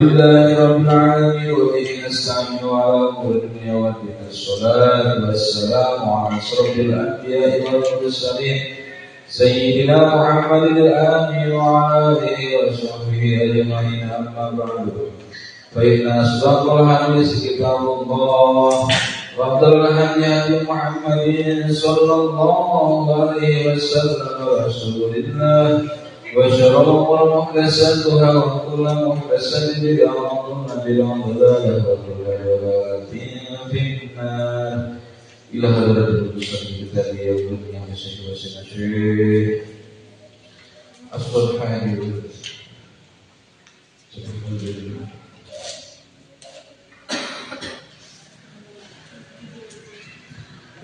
لله رب العالمين وبه نستعين على أمور الدنيا والدين. الصلاة والسلام على أشرف الأنبياء والمرسلين سيدنا محمد الآمين وعلى آله وصحبه أجمعين. أما بعد، فإن أصدق الحديث كتاب الله وأفضل الهدي هدي محمد صلى الله عليه وسلم ورسول الله، وشر الأمور محدثاتها، وكل محدثة بدعة، وكل بدعة ضلالة، وكل ضلالة في النار. إلى حضرة المصطفى الكتاب والدنيا وسنة أصبح الحديث.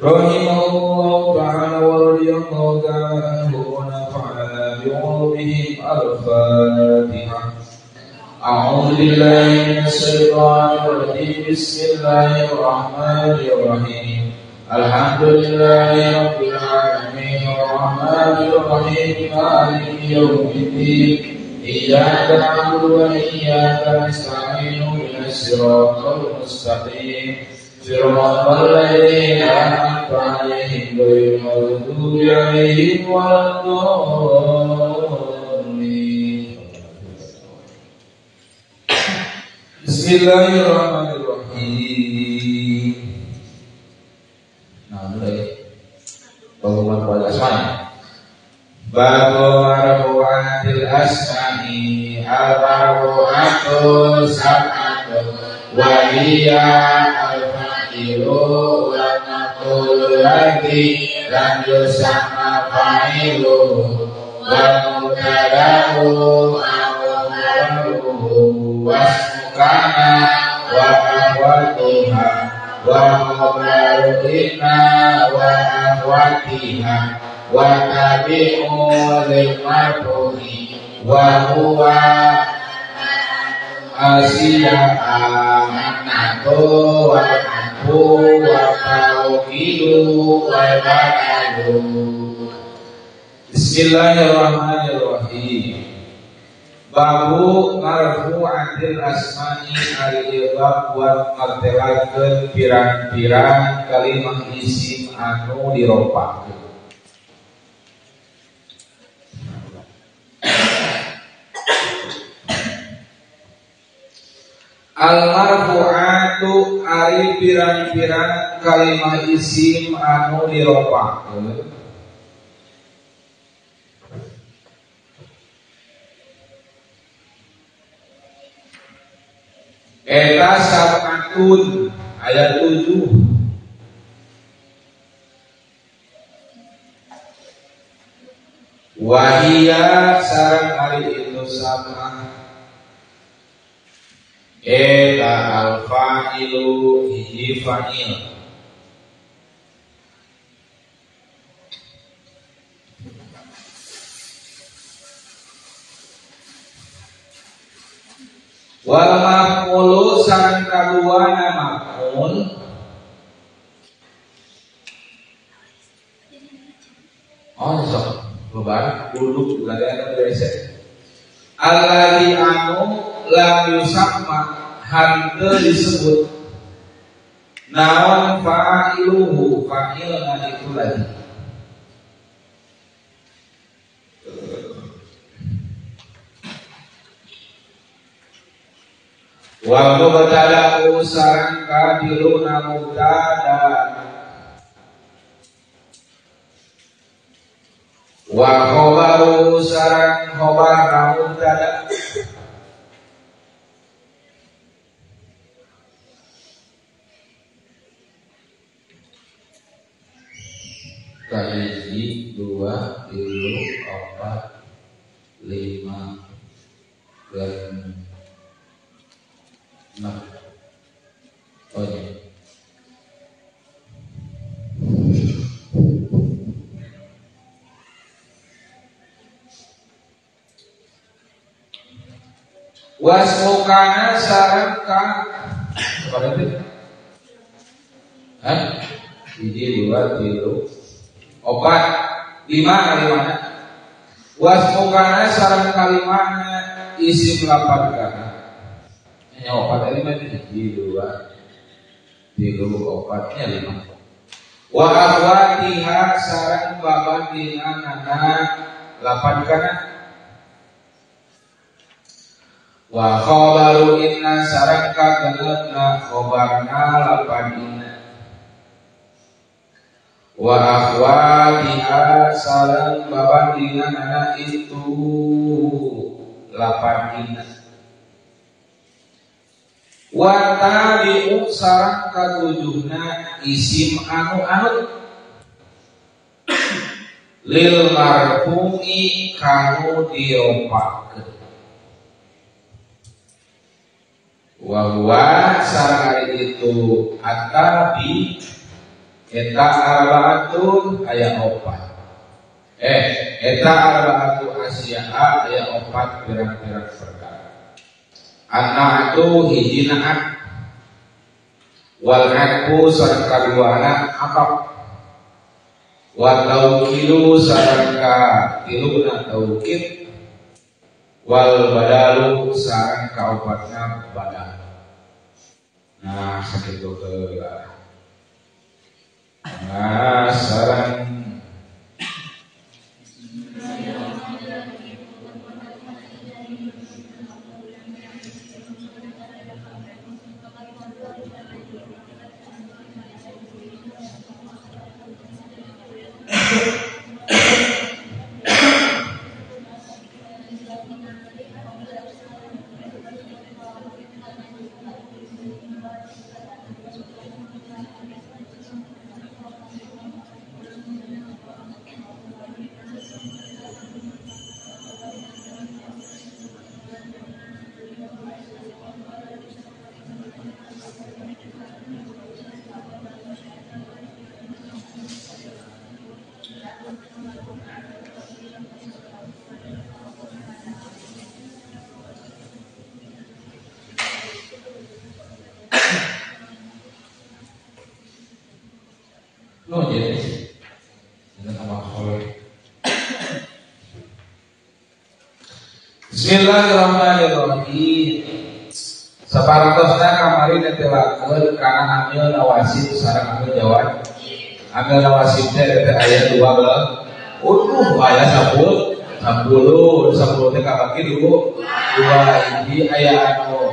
رحمه الله تعالى ورضي الله تعالى عنه ونفعنا بعلومهم. الفاتحة. أعوذ بالله من الشيطان الرجيم. بسم الله الرحمن الرحيم. الحمد لله رب العالمين الرحمن الرحيم مالك يوم الدين. إياك نعبد وإياك نستعين. اهدنا الصراط المستقيم، صراط الذين أنعمت عليهم غير المغضوب عليهم ولا الضالين. Bismillahirrahmanirrahim. Nah, mulai pengumuman pada asma'i. Babu marfu'atil asma'i al-marfu'atu sab'atu wa hiya al-fa'ilu wa maf'ulu ladzi lam yusamma fa'iluhu wa mubtada'u aw khabaruhu wa ismu kana wa akhwatuha wa khabaru inna wa akhwatiha wa tabi'u lil marfu'i wa huwa asiya annatu wa anfu wa tauhidu wa badalu. Bismillahirrahmanirrahim. Babu marfu'atil asma'i al-ibab wa ngartelakeun pirang-pirang kalimah isim anu diropakeun. Al-marfu'atu ari pirang-pirang kalimah isim anu diropakeun eta sab'atun ayat 7. Wahia sareng ari itu sab'ah eta al-fa'ilu hiji fa'il wal maf'ulu sareng kaduana maf'ul oh sok lebar duduk lagi beresek alladzi anu lam yusamma hanteu disebut naon fa'iluhu fa'ilna itu lagi wa mubtada'u sareng kadiluna mubtada wa khabaru sareng khabarna mubtada. Kahiji, 2, 3, 4, 5, 6. Oh iya. Wasmukana sareng ka apa itu? Hah? 1, 2, 3, 4, 5 kalimahna. Wasmukana sareng kalimahna isim lapan kana. Nya opat lima itu hiji dua tilu opatnya lima. Wa akhwatiha sareng babandinganana 8 kana. Wa khabaru inna sareng kagenepna khabarna 8 inna. Wa akhwatiha sareng babandinganana itu 8 inna. Wa tabi'u sareng katujuhna isim anu anut lil marfu'i kanu dirompakeun. Wa huwa sareng ari itu atabi eta arbaatun aya opat. Eta arbaatu asya'a aya opat pirang-pirang perkara. An-na'tu hiji na'at wal 'atfu sareng kaduana ataf wa taukilu sareng katiluna taukid wal badalu sareng kaopatna badal. Nah sakitu heula. Nah sareng no, jadi dengan amal soleh. Bismillahirrahmanirrahim. Saparantosna kamari netelakeun kana amil nawasib sareng amil jawab. Amil nawasib teh teh aya 2 belas. Utuh aya 10, 10, 10 teh kabagi 2 hiji aya anu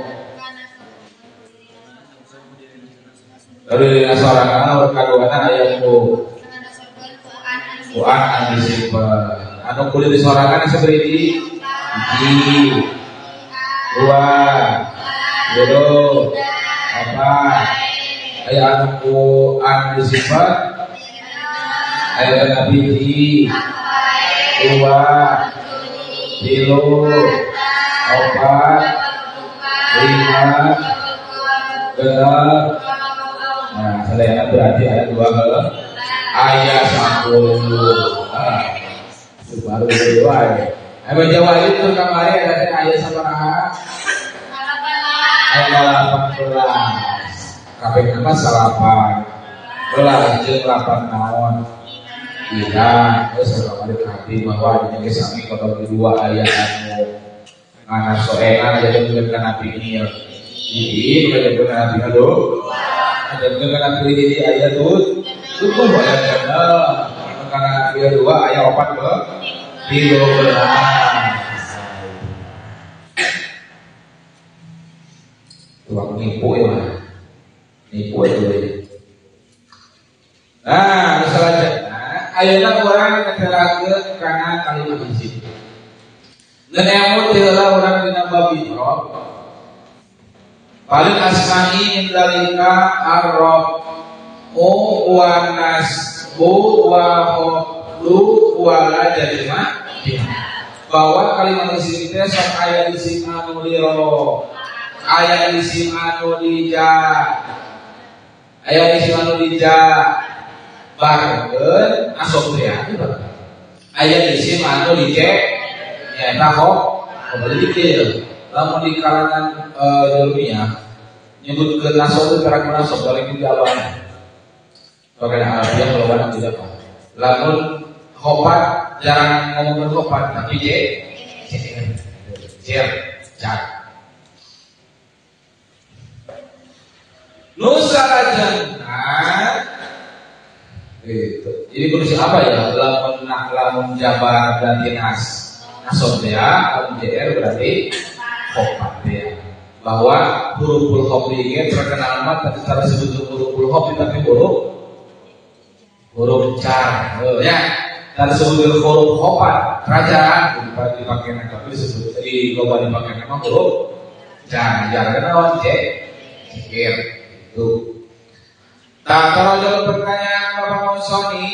dari sorangan urang kaduana aya ku an anu disimpen anu kulit di sorangan sabaraha hiji dua tilu opat aya anu ku an disimpen aya anu hiji dua tilu opat lima genep. Nah, sadayana berarti ada 2 ayat 10. Nah, baru wae. Aya Jawa itu kamari ada teh aya sabaraha? Aya 18. Kabeh mah 8 belas jeung 8 naon. Iya, geus kamari hati bahwa dina geus sami kotor 2 aya anu ngana soena jadi kana nabi ini. Jadi kana nabi aduh. Ada karena pilih jadi ayat tuh tuh ayat genep karena pilih 2 ayat 4 ke 13. Tuang nipu ya, nipu itu ya. Nah, misalnya, ayeuna urang netelakeun kana kalimat hiji. Ngeuneuh teh heula urang dina bab i'rab. Paling asma'i min dalika arrob o wa nasbu wa lu wa la jalima bahwa kalimat isim teh sok aya isim anu liro, aya isim anu dija, aya isim anu dija barkeun asok teh aya isim anu dije nyaeta kok dikil. Lamun di kalangan ilmiah nyebutkeun nasab itu terang nasab paling tidak apa. Pakai alfiah kalau banyak tidak apa. Lamun khopat jarang ngomongin khopat tapi j j jar. Nu salajengna gitu. Jadi kudu apa ya? Lamun lamun jabar berarti nas. Nasab ya, lamun JR berarti khobat ya. Bahwa huruful khofdi ini terkenal amat tapi cara sebut huruful khofdi tapi huruf car ya. Dan sebut huruf khobat raja dipakai tapi disebut jadi loba dipakai nama huruf jar jar kenapa C cikir itu. Tak terlalu pertanyaan Bapak Monsoni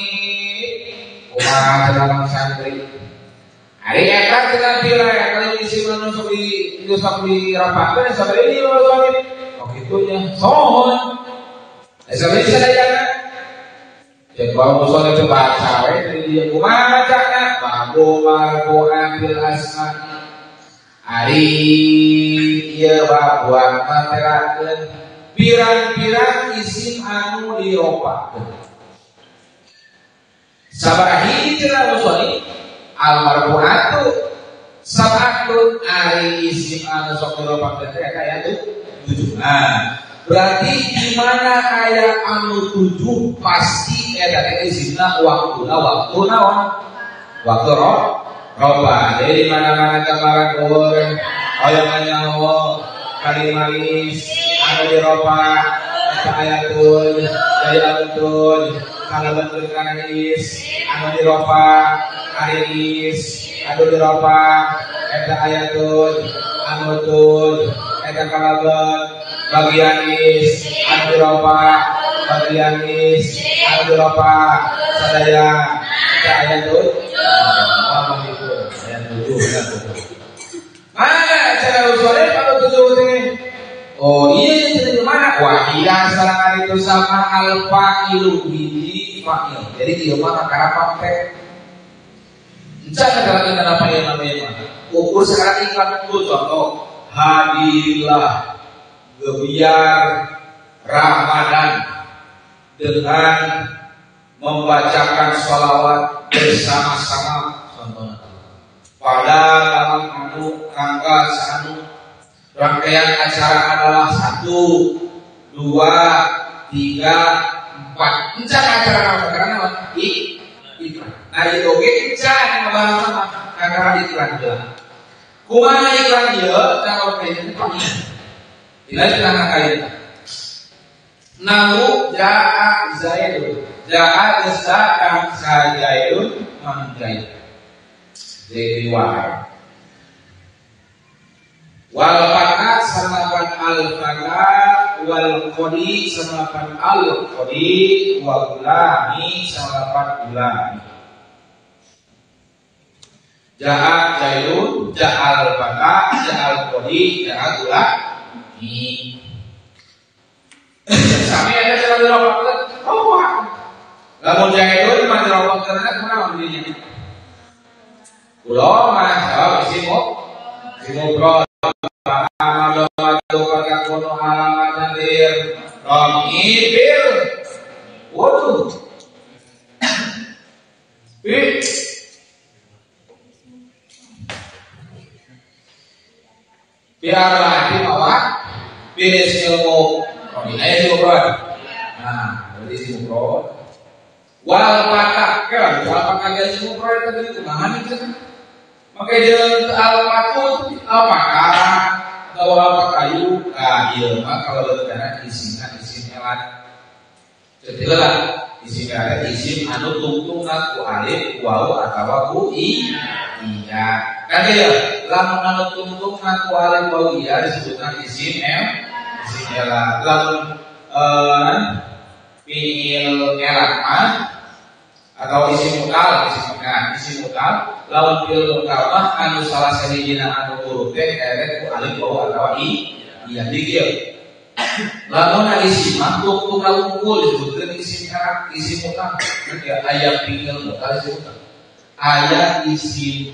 kumaha dalam santri hari eta cenah pira ya kali isi anu sok di sok dirapatkeun sampai ini Monsoni oh kitunya sohon sampai sadayana jadi kalau Monsoni teu baca we di dieu kumaha bacana babu marfu'atil asma ari ieu babuan materakeun pirang-pirang isim anu diropakeun sabaraha hiji cenah Monsoni al marfu'atu sab'atun ari isim anu sok diropakeun teh aya tujuh. Nah, berarti di mana aya anu tujuh pasti eta teh isimna waktuna waktu naon? Waktu roba. Jadi di mana-mana gambaran urang hoyong nyaho kalimalis anu diropa eta aya tuj jadi anu tuj kalaban kana is anu diropa ari is anu diropa eta aya tuj anu tuj eta kalaban bagian is anu diropa bagian is anu diropa sadaya eta aya tuj apa itu aya tujuh ya. Mana cara usulnya kalau tujuh ini? Oh iya itu mana? Wah iya serangan itu sama alfa ilu hiji fa'il. Jadi dia mana karena pakai. Jangan dalam kita apa yang namanya mana? Ukur sekarang iklan itu contoh hadilah gebiar Ramadan dengan membacakan sholawat bersama-sama contohnya. Pada dalam anu tanggal anu rangkaian acara adalah 1, 2, 3, 4. Encan acara apa? Karena iklan. Nah itu oke encan ngebahas sama acara iklan heula. Kumaha iklan ieu calon kayaknya teh. Dina cenah kaayana. Nahu jaa Zaidun. Jaa geus datang Zaidun mang Zaid. Zaid wae. Wal fata sanapan al fata wal qadi sanapan al qadi wa gulami sanapan gulami. Jaa Zaidun, ja'al fata, ja'al qadi, ja'a gulami. Sami ada cara diropakeun. Oh, lamun Zaidun mah diropakeun kunaon dinya? Kula mah jawab isi mufrad. Nah, berarti isi mufrad. Wal patah, kan? Wal patah isi mufrad itu kumaha nih? Maka jeung al-patut al-pakar atau al-pakayu, ah ieu mah kalau beukana isina isim elat. Jadi lah isim elat isim anu tungtungna ku alif, waw atawa ku i. Iya. Kan ya, lamun anu tungtungna ku alif waw iya disebutna isim el, isim elat. Lamun fiil elat mah atau isim mutal, isim mutal lawan fiil mutal mah anu salah sahijina anu huruf teh erek ku alif waw atawa i iya dikir. Lamun isim mah tungtung unggul disebutkeun isim erat, isim mutal. Ya aya fiil mutal isim mutal. Aya isim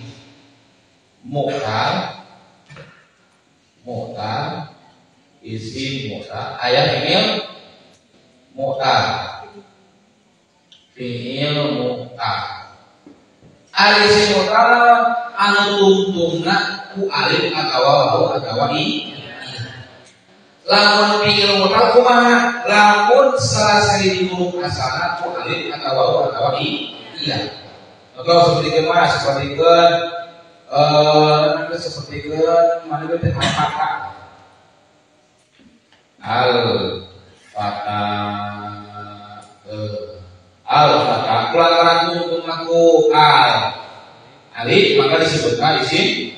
mutal mutal isim mutal aya fiil mutal. Fi'il mu'tal. Ari isim mu'tal anu tungtungna ku alif atawa waw atawa i. Lamun fi'il mutal kumaha? Lamun salah sahiji huruf asalna ku alif atawa waw atawa i. Iya. Atau seperti mana? Seperti seperti mana itu al-fata. Al-fata. Al-fata. Kulantaran tungtung aku al alif maka disebutkan isim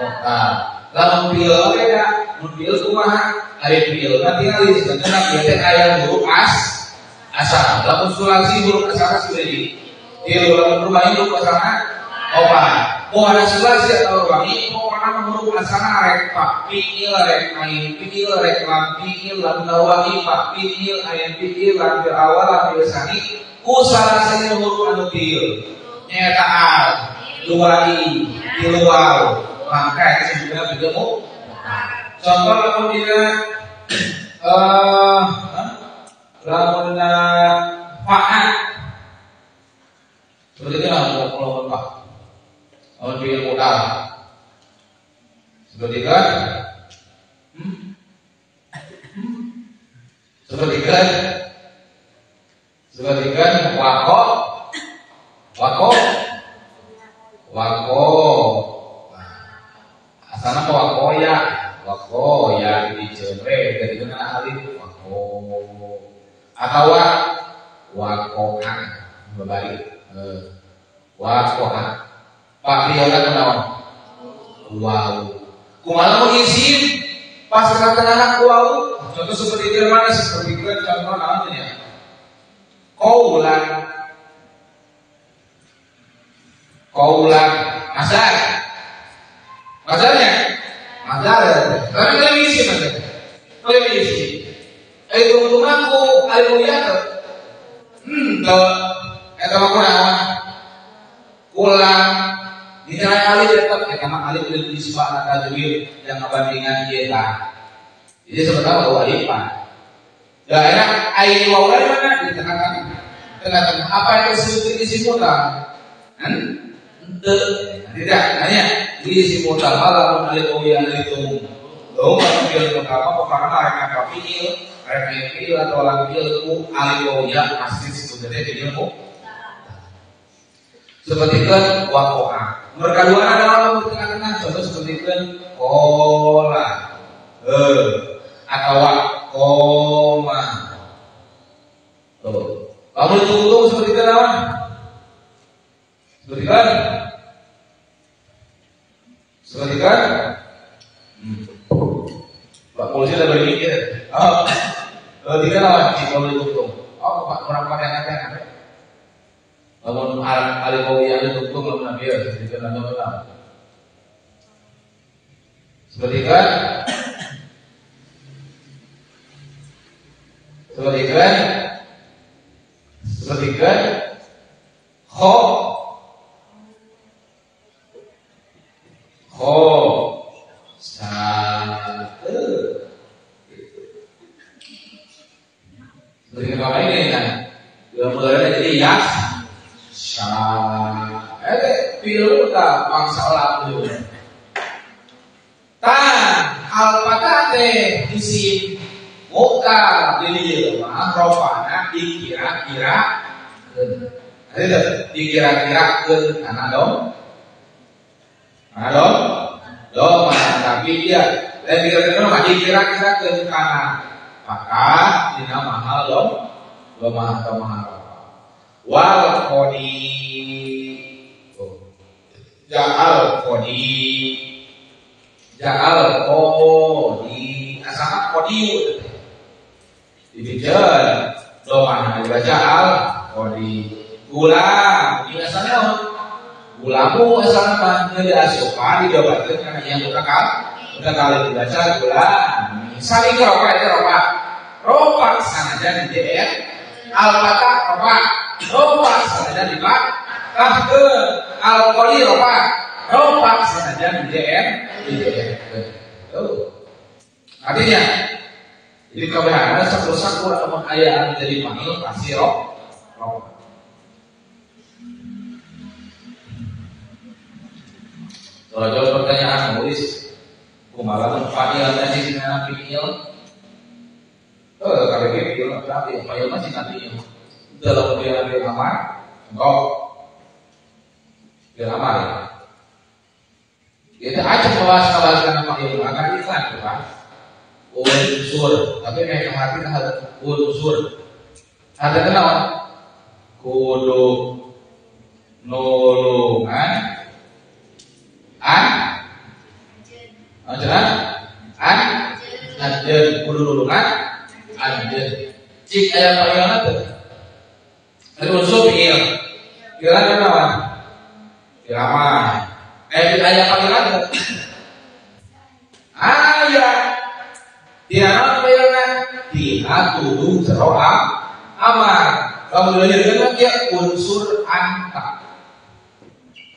mutal. Lamun fi'il beda, mun fi'il kumaha? Alif fi'il nanti alif sedangkan fi'il teh aya huruf as asal. Lamun sulasi huruf asalna sudah di lamun ruba'i huruf asalna opat. Mau ada sulasi atau ruba'i pokokna huruf asalna rek fa fi'il rek ain fi'il rek lam fi'il lam nawa'i fa fi'il ain fi'il lam fil awal lam fil sani ku salah sahiji huruf anu fi'il nyaeta al dua i tilu waw maka itu disebutnya fi'il mutal. Contoh lamun dina lamun fa'a seperti itu lamun fa lamun fi'il mutal seperti kan seperti kan seperti kan wako wako wako asalna wakoya wako ya dijemre jadi kena alif wako atau wakoa babari wakoa pak fi'ilna kunaon waw kumaha mun isim pas tengah-tengah waw contoh seperti itu mana seperti itu contoh naon nya qaulan qaulan asal asalnya asal tapi kalau isim ada kalau isim tungtung ku alif ya teu eta mah kunaon ulang dinilai alif tetap eta mah alif lil nisbah tajwid yang ngabandingan ieu tah. Jadi sebenarnya bahwa alif mah ya enak ain waw mana di tengah-tengah tengah-tengah apa yang disebut isim mutal henteu tidak nanya di isim mutal lamun alif waw ya alif tungtung lamun fi'il mutal mah pokokna rek ka fi'il rek fi'il atau lam fi'il ku alif waw ya pasti sebenarnya fi'il mutal. Seperti kan wakoa. Mereka dua adalah tengah-tengah. Contoh seperti kan kola, atau wakoma. Tuh. Kamu ditungtung seperti kan apa? Seperti kan? Seperti kan? Pak polisi udah berpikir. Oh, seperti kan apa? Kalau ditungtung. Oh, Pak kurang pakai apa? Lamun alif waw ya ditungtung lamun nabi seperti kan seperti kan seperti kan seperti kan kho kho sa seperti apa ini kan dalam mulanya jadi ya fi'il mutal bangsa lamun tan al-fatah teh isim mutal di dieu mah rofana dikira-kira dikira-kirakeun kana dong kana dong dong tapi dia lain dikira-kira mah dikira-kirakeun kana maka dina mahal dong lemah atau mahal wal qadi ja'al qadi ja'al qadi asalna qadi dibijan domah dibaca al qadi gulam ieu asalna gulamu asalna mah teu diasupan dijabarkeun kana yang mutakal dibaca gulam sami ropa eta ropa ropa sanajan di DR al fata ropa ropa sanajan di ba tahkeun al qali ropa ropa sanajan di DR di DR. Tuh. Artinya jadi kabehanana sakur-sakur lamun aya anu jadi panggil pasti ropa. Kalau jawab pertanyaan nulis kumaha lamun fa'il tadi dina fi'il KBG fiil tapi fa'il mah sih nanti dalam fiil fiil amar enggak fiil amar ya. Itu aja bahas karena fa'il agar iklan tuh kan. Unsur, tapi mereka mati harus unsur. Ada kenal? Kudu nulungan an anjeun an anjeun kudu nulungan anjeun cik aya panggilan teh ari unsur fiil fiilan naon fiil amar aya panggilan teh aya dina naon panggilan dina tuduh jero amar. Lamun dilahirkeun ya unsur anta.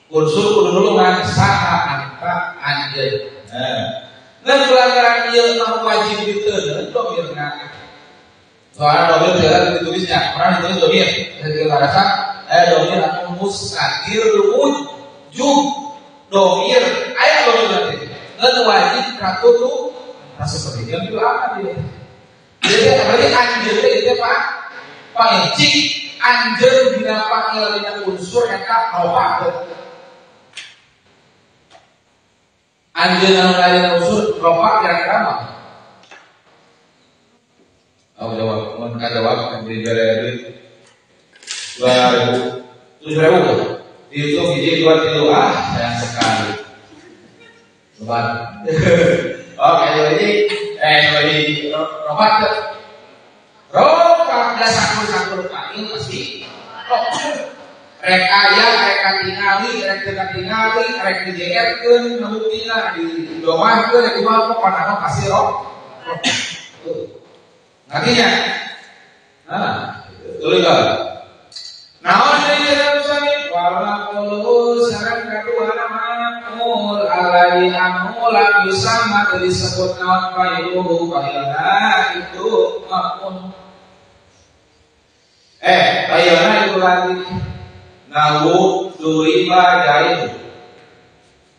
Unsur kudu nulungan saha anta anjeun. Nah, ngan pelanggaran ieu mah wajib diteundeun domirna. Soalna domir teh ditulisnya, pernah ditulis domir. Jadi rasa domir anu mustatir wujub domir aya domir teh. Ngan wajib katutu rasa seperti itu dia. Jadi berarti anjeun teh ieu Pak. Pangil cik anjeun dina pangil dina unsur eta rofa. Anjeun anu dina unsur rofa kira-kira mah. Aku jawab, mun kajawab dibere duit 2000, 7.000. Dihitung hiji 2 3 ah sayang sekali. Lebat. Oke, jadi rofa teh. Rofa da sakur-sakur fa'il pasti rofa. Rek aya, rek katingali, rek teu katingali, rek dijegerkeun, buktina didomahkeun, rek kumaha pokona mah pasti rofa. Artinya, nah, tulis lah. Naon deui musannif wala qulu sareng kaduana maqul alai anu lam yusama disebut naon fa'iluhu fa'ilna itu maqul. Fa'ilna itu lagi nawu duriba jaidu.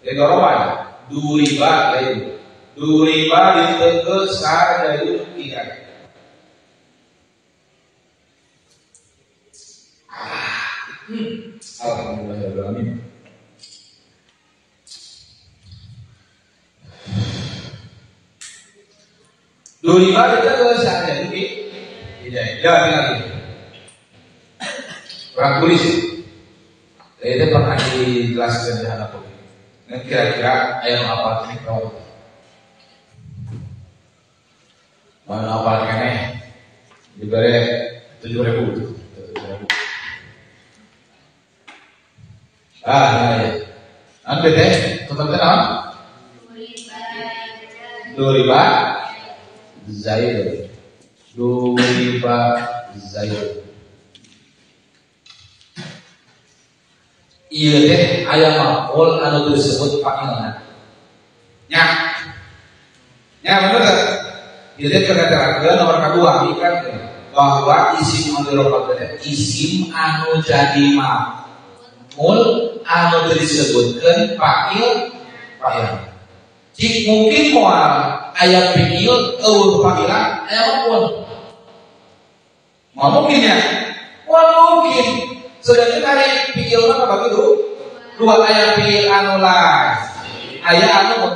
Itu apa? Duriba jaidu. Duriba ditekeus sajaidu ikan. Alhamdulillahirabbil alamin. Duriba ditekeus sajaidu ikan. Ya, lagi. Orang tulis. Itu pernah dijelaskan di hadapan. Nah, kira-kira ayat apa ini kau? Mana apa kene? Diberi 7.000. 7.000. Ah, ya. Anu teh, tetep teh naon? Duriba Zaid. Duriba Zaid. Ieu teh aya maf'ul anu disebut fa'ilna. Nya. Nya bener teh? Ieu teh keur ngaterangkeun nomor kadua ikan bahwa isim anu dirofa teh isim anu jadi maf'ul anu disebutkeun fa'il fa'il. Cik mungkin moal aya fi'il eueuh fa'ilan aya maf'ul. Moal mungkin ya? Moal mungkin. Sedangkan ari fi'il mah kabagi dua aya fi'il anu lazim, aya anu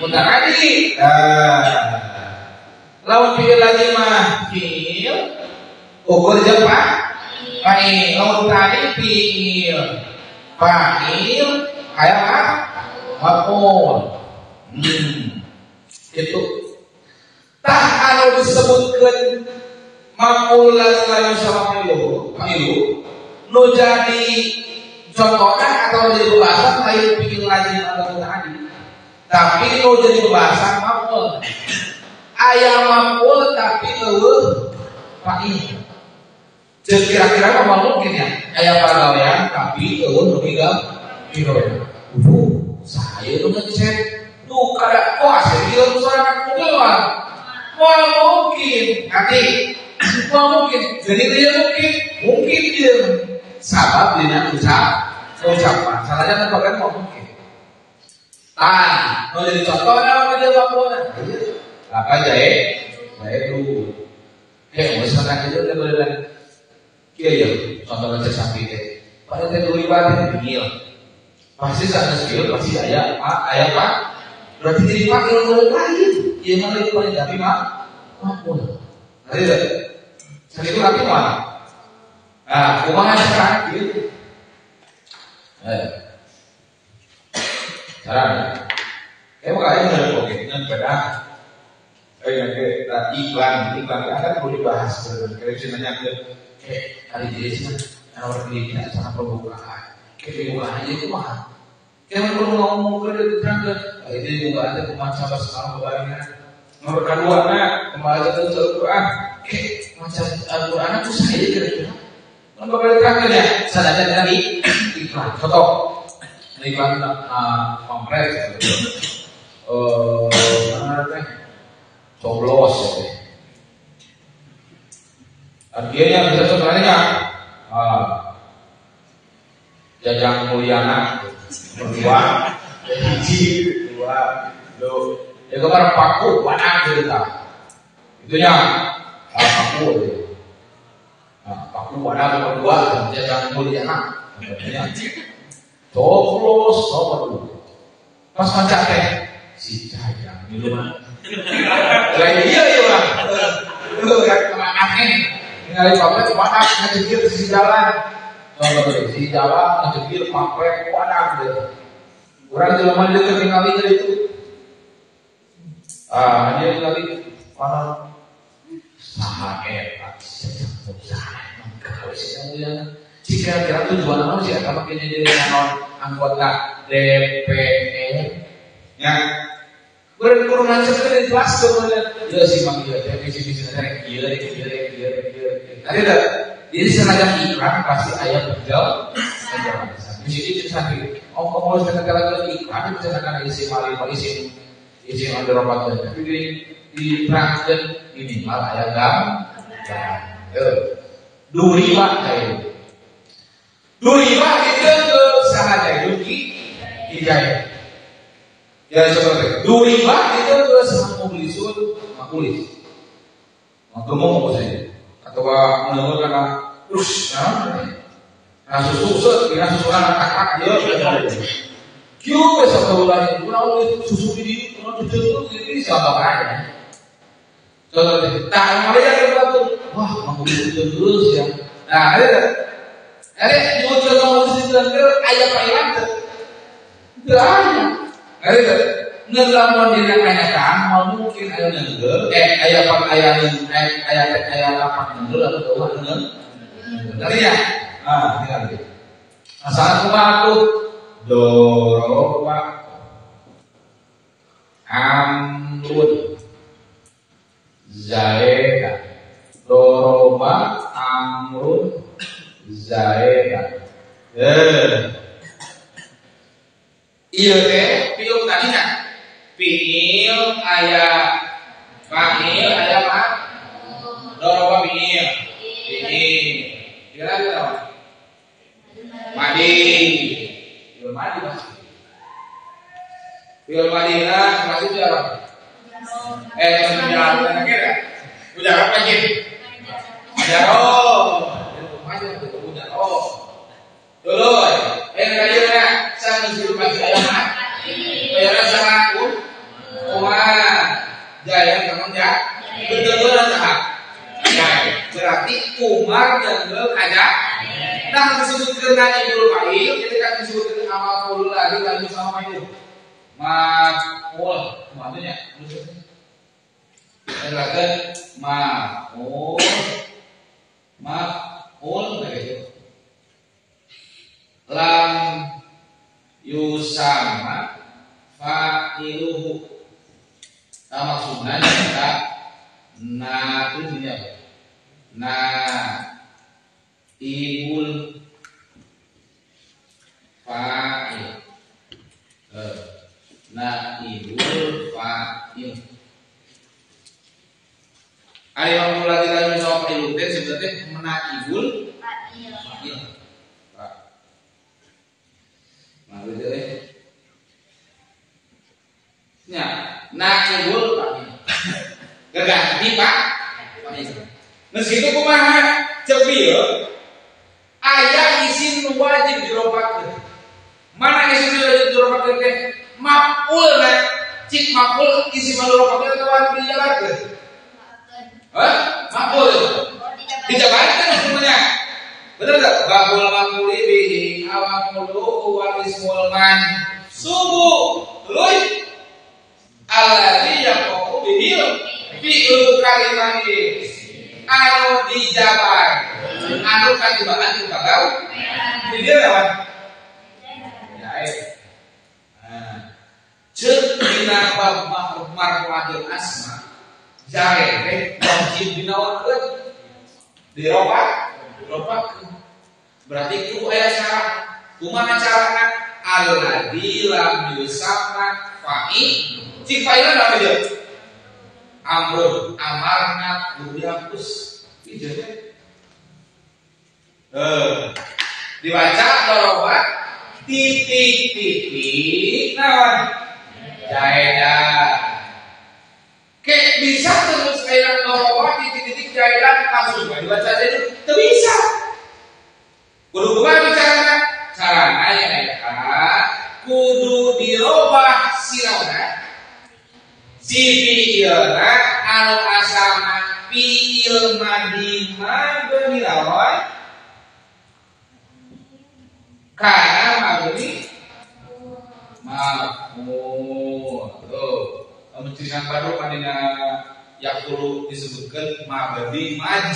muta'addi. Nah, lamun fi'il lazim mah fi'il ukur jeung fa'il, lamun muta'addi fi'il fa'il aya mah maf'ul. Itu tah anu disebutkeun maf'ul lazim sama fi'il nu jadi contohnya atau jadi pembahasan lain bikin lazim atau muta'addi, tapi nu jadi pembahasan maf'ul. Aya maf'ul tapi eueuh fa'il. Jeung kira-kira mah mungkin ya aya pagawean tapi eueuh nu digawe. Saya nu ngecek nu kada kuas ieu sorangan mobil mah. Moal mungkin nanti moal mungkin jadi dia mungkin mungkin dia sabab dina ucapan salahnya kan bagian mau mungkin tan mau jadi contoh nama dia maf'ulna laka jae jae dulu Kayak mau sana gitu teh beneran. Kieu ya, contohna cek sapi teh. Pada teh duriba teh dingil. Pasti sanes kieu pasti aya aya Pak. Berarti jadi fa'il lain. Ieu mah leuwih paling tapi mah maf'ul. Ngerti teh? Sakitu arti mah. Nah, kumaha cara kieu? Cara. Makanya bener oke dengan pada iklan kan perlu dibahas sebenarnya. Kalau bisa nanya ke kali jadi sih orang ini sangat pembukaan. Kayak pembukaan aja itu mah. Kita perlu ngomong ke dia terang ke. Itu pembukaan itu macam apa sekarang kebaringan. Nomor kedua nah kembali ke Al-Quran. Macam Al-Quran itu saya kira-kira. Kan bakal terang ya. Sadar tadi iklan. Contoh iklan pampret. Mana teh? Coblos ya teh. Artinya bisa sebenarnya Jajang Mulyana berdua, hiji dua, lo ya kemarin paku mana cerita itunya paku nah, paku mana berdua Jajang Mulyana coblos nomor dua pas maca teh si Jajang gitu mah lagi iya iya lah itu kan aneh ningali pamret wadah ngajegir sisi jalan contoh sisi jalan ngajegir pamret wadah gitu urang jelema deui ningali itu dia ningali mana saha eta saha jika kira tujuan naon sih eta make jadi naon anggota DPR nya berkurang seperti kelas kemudian ya si mang ieu teh misi-misi teh ieu ieu ieu ieu. Tadi teh jadi senajan iklan pasti aya penjelasan. Misi itu santri. Oh kalau senajan iklan bisa kana isi mali isi isi andropat tapi di diterangkeun minimal aya gambaran. Duriba teh. Duriba itu ke saha Yuki Hidayat. Ya seperti duriba itu ke sama mublisun makulis. Ngomong saya atau menurut karena terus nah susu set kira susu anak kakak dia kieu besok bulan kurang susu di kurang cucu ini siapa aja. Contoh tak mereka itu wah makulis terus ya. Nah ada nyebut makulis itu aya pailan teu. Teu aya. Ngerti? Ngelamun dina kenyataan mau mungkin aya nenggel, aya aya aya aya lapak nenggel atau jauh nenggel. Ngerti ya? Ah, ngerti. Masalah kumaha tuh? Doroba amrun zaida. Doroba amrun zaida. Iya teh fiil tadinya fiil aya fa'il aya ma doroba fiil fiil kira kira madi fiil madi pasti fiil madina pasti itu apa mujarab kira mujarab lagi mujarab itu mujarab dulu kayaknya saya disuruh pagi ayam bayar sama aku Umar jaya kamu ya betul saha jaya berarti Umar dan aja nah disebutkan naibul fa'il jadi kan disebutkan amal qaul lagi lagi sama itu maf'ul maksudnya lagi maf'ul maf'ul begitu lam yusama fa'iluhu. Nah maksudnya kita na itu sini apa? Na ibul fa'il. Na ibul fa'il. Ayo mulai kita menjawab fa'ilu teh sebenarnya menaibul fa'il. Nah, gitu ya. Ya, naibul fa'il. Geganti Pak. Fa'il. Geus kitu kumaha? Ceuk ieu aya isim nu wajib diropakeun. Mana isim nu wajib diropakeun teh? Maf'ulna. Cik maf'ul isim anu diropakeun atawa dijabarkeun? Hah? Maf'ul. Dijabarkeun semuanya. Bener enggak? Babul maf'uli bihi awamulu wa ismul mansubu. Luy alladzi yaqulu bihi fi'lu kalimati anu dijabar anu katibaan ku kabau di dieu lawan ya nah ceuk dina bab marfu'atul asma jae teh wajib dinaonkeun diropak diropakeun berarti ku aya syarat kumaha carana alladzi lam yusamma fa'il cik fa'ilna naon ieu amrun amarna kudu dihapus ieu dibaca dorobat titik titik naon jaedan ke bisa terus aya dorobat titik titik jaedan langsung dibaca aja itu teu bisa kudu kumaha carana carana nya eta kudu dirobah sirona si fi'ilna anu asalna fi'il madi mabni lawan kana mabni maf'ul. Tuh, lamun cirian baru kadina yaqulu disebutkeun mabni majd.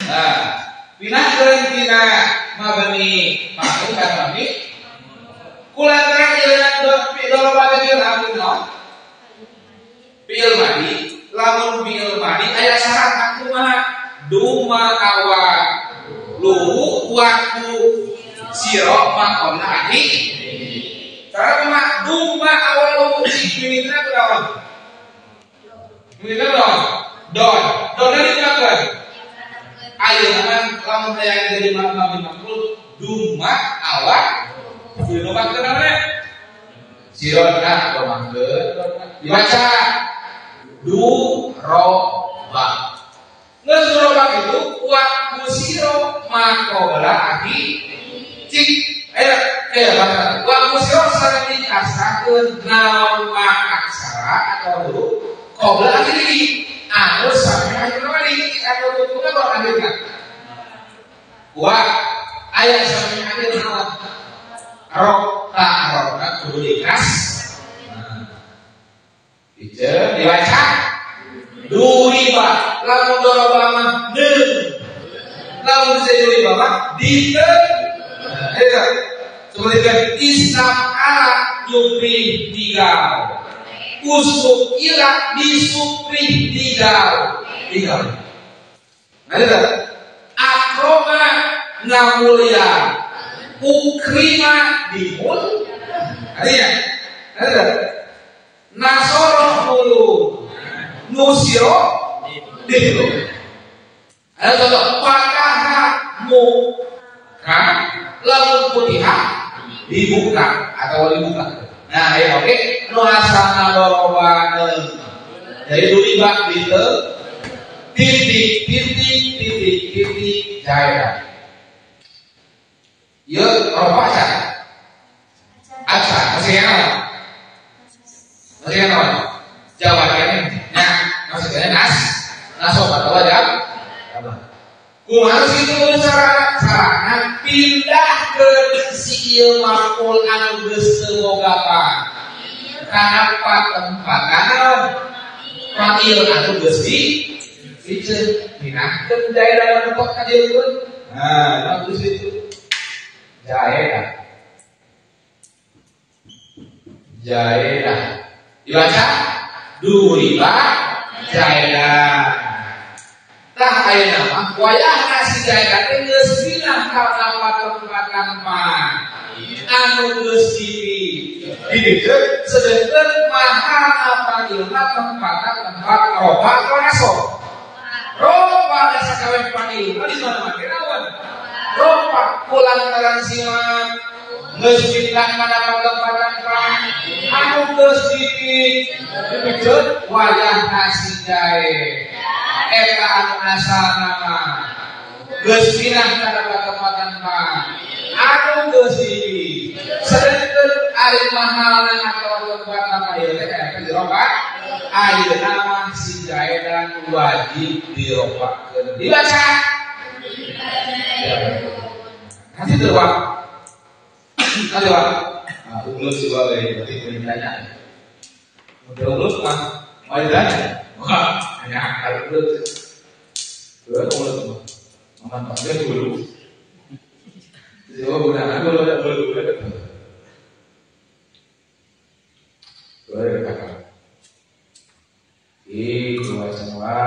Nah, pinahkeun tina mabni maf'ul kana mabni kulantaran ieu dorobat fi'il amri naon? Fi'il madi, lamun fi'il madi aya syarat kumaha? Duma awal luhu waku siro maqamna ahi. Cara kumaha? Duma awal luhu si mimina kunaon? Mimina kunaon? Don. Donna dikumakeun. Ayeuna lamun hayang jadi mabni maf'ul duma awal dirobakeun naon? Sirona romakeun dibaca du roba. Geus roba kitu wa kusiro maqobla ahi cik aya baca wa kusiro sareng dikasrakeun naon ma aksara atau huruf qabla akhiri anu sampai akhir mali atau tutupna bawa akhirna wa aya sampai akhir naon rok ta kudu dikas. Nah. Ieu dibaca duriba lamun doroba mah deung lamun duriba mah diteung. Eta seperti kan istamala nyupri digaw usuk ila disupri digaw digaw. Nah eta akroma ngamulia ukrima dimul artinya ada nasoro mulu nusiro dilu ada contoh pataha muka lamun putiha dibuka atau dibuka. Nah ya oke nu asalna dorobaneun jadi duriba ditu titik titik titik titik jaya. Ieu roba acan. Acan masih naon? Masih naon? Jawabannya nya maksudnya nas nasob atawa jawab. Kumaha kitu cara carana pindah ke si ieu maf'ul anu geus teu boga kana patempatan naon? Fa'il anu geus di diceun pinahkeun daerah anu ka dieu. Nah, geus itu. Jaedah. Jaedah. Dibaca duriba jaedah. Tah ayeuna mah wayahna si jaedah teh geus pindah kana patempatan mah anu geus dipiceun sedengkeun mahana panggilna tempatan tempat roba atau nasob. Roba da sakabeh panggilna di mana-mana naon? Ropa kulantaran simak geus pindah kana patempatan mah anu geus dipikeun wayahna si jae. Eta anu asalna mah geus pindah kana katempatan mah anu geus hiji. Sedengkeun ari mahalna atawa tempatna mah ieu teh eta dirobah. Ayeuna mah si jaedan wajib dirobahkeun. Dibaca. Nanti terwak. Nanti wak. Nah, ulus sih wak, berarti boleh ditanya. Udah ulus mah, mau ditanya? Wah, hanya akal ulus. Udah ulus mah, makan pasnya dulu. Coba gunakan dulu, dulu, dulu. Boleh katakan. Ih, dua semua.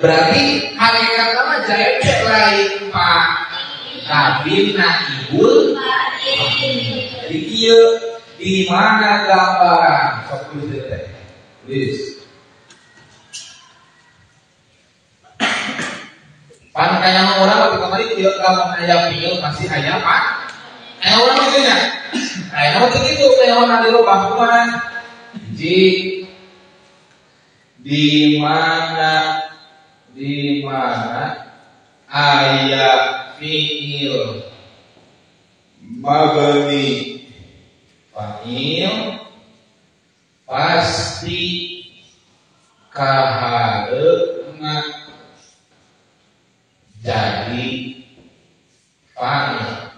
Berarti hakikat nama jae lain pak tapi naibul. Jadi kieu di mana gambaran sok tulis teh. Tulis. Pan kaya orang waktu kemarin kieu lamun aya fiil pasti aya pak. Aya urang kitu nya. Aya mah kitu aya urang dirubah kumaha? Hiji di mana aya fiil mabni fa'il pasti kahareupna jadi fa'il.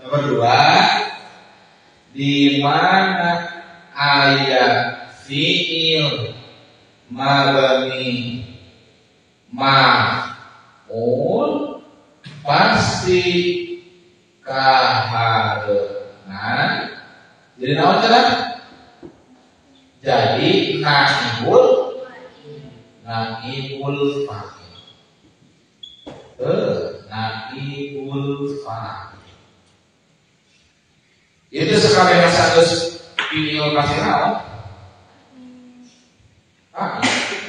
Nomor 2 di mana aya fiil mabni maf'ul pasti kahareupna jadi naon cenah? Jadi naibul fa'il. Naibul fa'il. Itu sekali satu fiil pasti naon? Ah,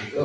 itu.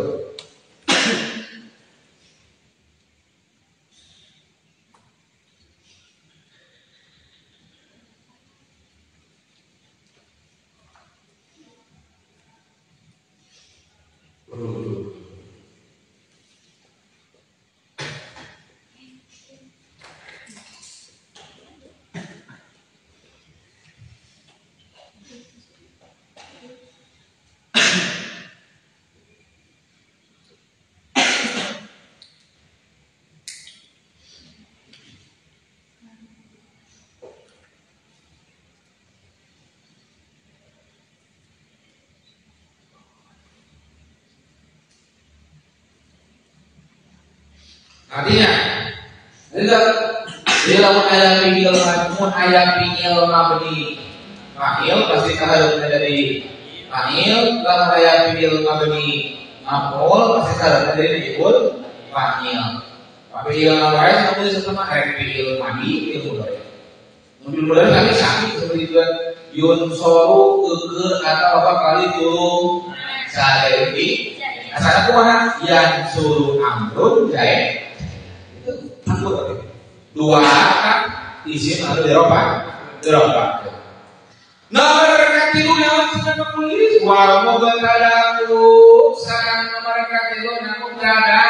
Artinya, jadi lamun aya fiil mun aya fiil mabni fa'il pasti kaharepna jadi fa'il, lamun aya fiil mabni maf'ul pasti kaharepna jadi naibul fa'il. Fiil wae lamun disebut rek fiil madi fiil mudhari. Mun fiil mudhari kami sami seperti itu yunsoru eueur atau apa kali turun sadai asalna kumaha yansuru amrun jae. Dua kan isim anu dirobah dirobah. Nomor katilu naon cenah nulis wal mubtada'u sareng nomor katilu na mubtada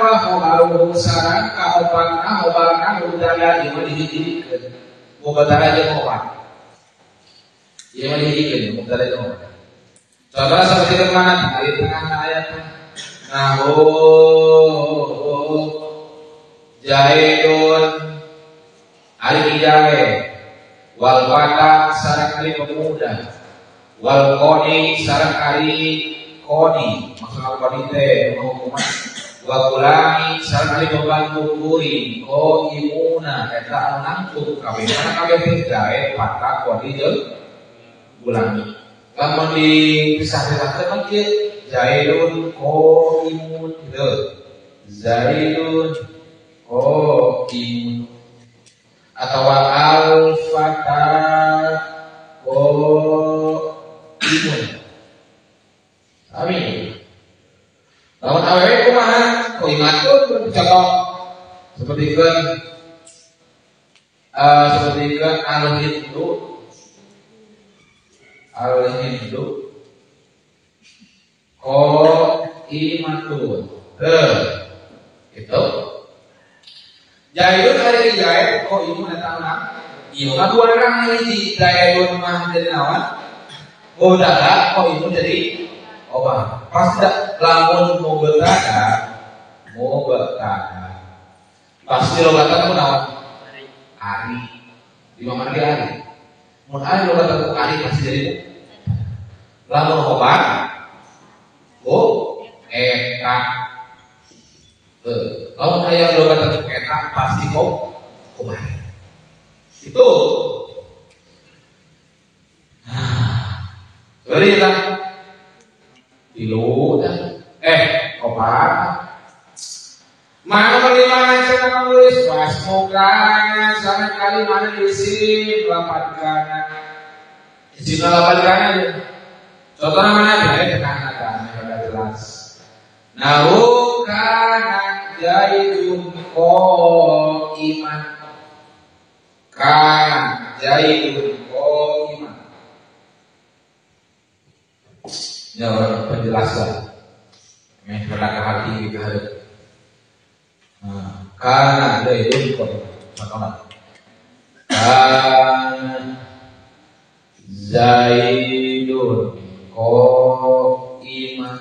wa khabaruhu sareng kaopatna khabarna mubtada ieu mah dihiji-hijikeun. Mubtada jeung opat. Ieu mah dihijikeun mubtada jeung opat. Contohna seperti mana di tengah ayatna. Nahu Jaidun ari jae wal fata sareng ari pemuda wal qadi sareng ari qadi maksudna qadi teh hukuman wa gulami sareng ari pembantu kuring qaimuna eta anu nangtung kabeh kana kabeh teh jae fata qadi jeung gulami. Lamun dipisah-pisahkeun mah kieu Zaidun qaimun gitu. Zaidun qaimun atau al-fata qaimun. Amin. Lamun awewe kumaha? Qaimatun contoh seperti kan al-hindu qaimatun. Itu. Zaidun ari Zaid qaimun eta urang. Ieu mah dua orang hiji Zaidun mah jadi naon? Mubtada qaimun jadi obah. Pasti lamun mubtada pasti logatan ku naon? Ari. Di mana ge ari? Mun ari logatan ku ari pasti jadi lamun khobar eta. Lamun aya logatan ku eta pasti khobar. Itu. Beri lah. Tilu opat. Mana kelima saya menulis wasmukana sana kali mana diisi lapan kana. Isi lapan kana aja. Contohnya mana? Ya kana kana sudah jelas. Nahu kana jaidun qaiman. Kana jaidun qaiman. Ya orang penjelasan. Meh pada hati ke hadap. Kana zaidun qaiman. Kana zaidun qaiman.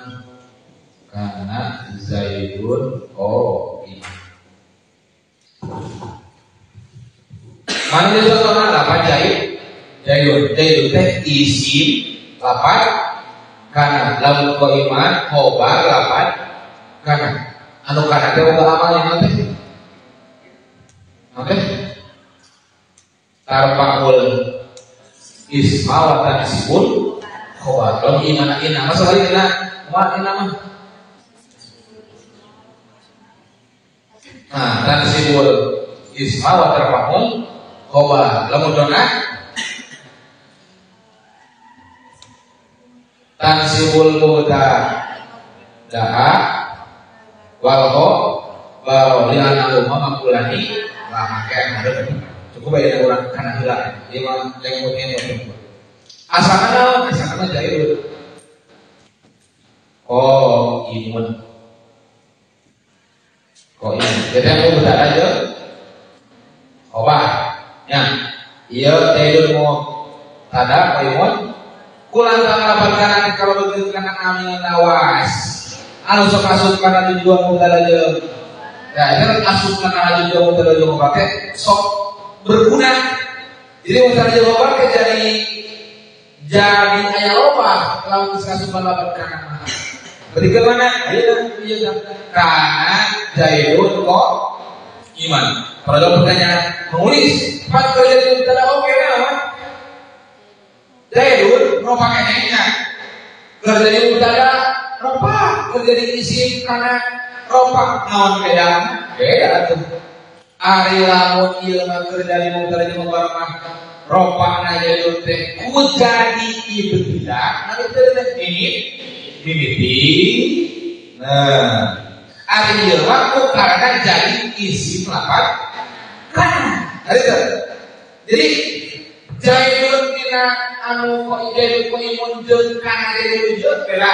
Kana zaidun qaiman. Mana dia contohna lapan zaid? Zaidun, zaidun teh isim lapan kana lamun qaiman khobar lapan kana. Anu kana teh boga amal yang teh. Oke. Tarfaul isma wa tansibul khobar. Lamun iman ina masalah ina, ma ina mah. Nah, tansibul isma wa tarfaul khobar. Lamun dona tansibul mubtada wal khabar li anna maqulani lah make ada cukup aya urang kana heula ieu mah lengmutnya asalna naon asalna jair qaimun qaimun jadi aku mubtada jeung khabar nya ieu jairun mubtada qaimun kulantaran lapan kana kalau begitu kana amil nawas anu sok asup kana tujuan mubtada jeung ya itu asup kana tujuan mubtada jeung khabar teh sok berguna. Jadi mubtada jeung khabar teh jadi aya loba lamun geus asupan lapan kana mah. Berarti ke mana? Ayeuna ieu kana zaidun qaiman. Kalau pertanyaan menulis, pan kalau jadi mubtada oke mah. Zaidun ropa kenehnya. Kerja jadi mubtada ropa, kerja jadi isim kana ropa naon bedana? Beda atuh. Ari lamun ieu mah keur jadi mubtada jeung khabar mah ropana zaidun teh ku jadi ibtida, nah itu teh mimiti. Nah, ari ieu mah ku karena jadi isim lapan kana. Ari teh. Jadi zaidun dina anu zaidun qaimun jeung kana zaidun jeung beda.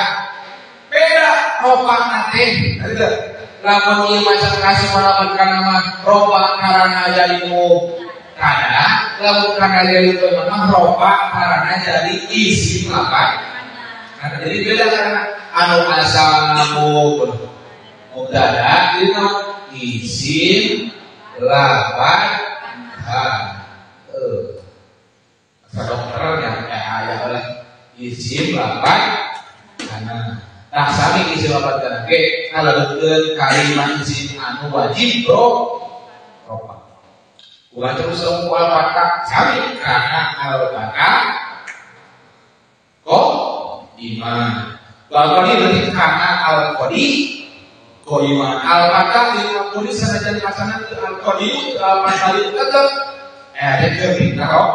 Beda ropana teh. Ari teh. Lamun ieu mah kasih lapan kana mah ropa karana jadi mubtada, lamun kana jadi mah ropa karana jadi isim lapan. Nah, jadi beda karena anu asal mubtada itu isim lapan kana. Dokternya aya oleh isim lapan kana. Tah sami isim lapan kana ge ngalebetkeun kalimat isim anu wajib ropa. Ulah terus ku al-fatah sami kana al-fatah Kok iman. Al-Qadi berarti karena al-Qadi koiman. Al-Fatah lima puluh sanajan pasangan itu al-Qadi al-Fatah tetap ada kerbina kok.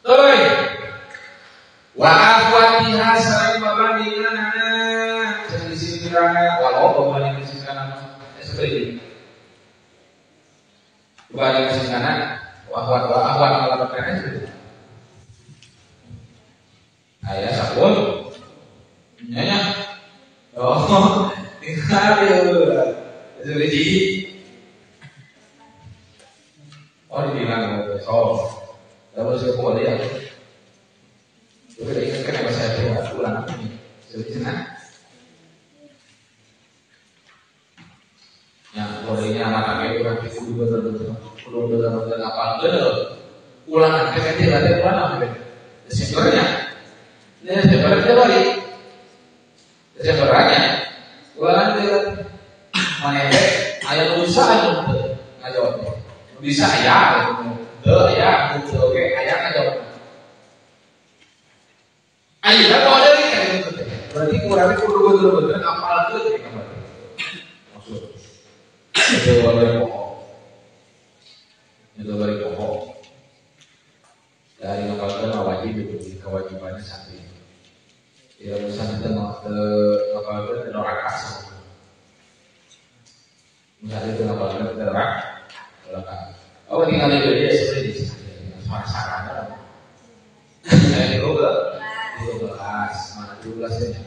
Terus wa akhwatiha sareng babandinganana cenah disindirana walau babanding disindirana seperti ini. Babanding disindirana wa akhwat wa akhwat ngalamatkan seperti itu. Ayah sabun nyanyi. Oh, tinggal ya. Jadi oh dibilang oh, lalu saya boleh ya. Coba ingatkan apa saya coba ulang ini. Jadi senang. Yang bolehnya anak kami kurang kudu bener-bener kudu bener-bener apa bener. Ulangan PPT berarti ulang apa? Desembernya. Desember Januari. Desembernya. Ulangan dia mana ayat bisa aja ngajawabnya. Bisa ya, ya, oke, ayat ngajawab. Ayo, kalau ada ini kan itu. Berarti kurangnya kudu bener-bener apal tuh jadi kabar. Maksud. Itu balik pokok. Itu balik pokok. Dari ngapalkeun wajib itu kewajibannya santri. Ya misalnya kita ngapalkeun teu rakaat. Misalnya kita ngapalkeun teu rakaat. Oh tinggal dia seperti ini. Suara-suara. Saya juga 12, mana 12 ini?